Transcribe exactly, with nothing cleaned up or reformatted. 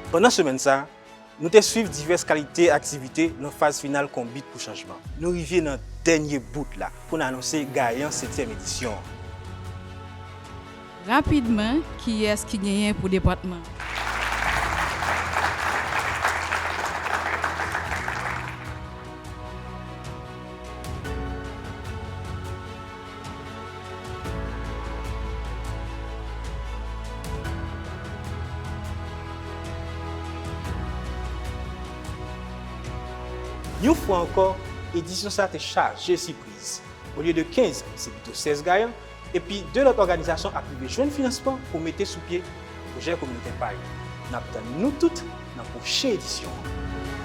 Pandan semèn sa a, nou te swiv divès kalite aktivite nan faz final Konbit pou Chanjman. Nou rive nan dènye bout la pou n anonse gayan setyèm edisyon an. Rapidman, kiyès ki genyen pou depatman? Yon fwa ankò, edisyon sa a te chaje sipriz. Olye de kenz, se pito sèz gayan, epi de lòt òganizasyon ap rive jwenn finansman pou mete sou pye pwojè kominotè pa yo. N ap tann nou tout nan pwochen edisyon an.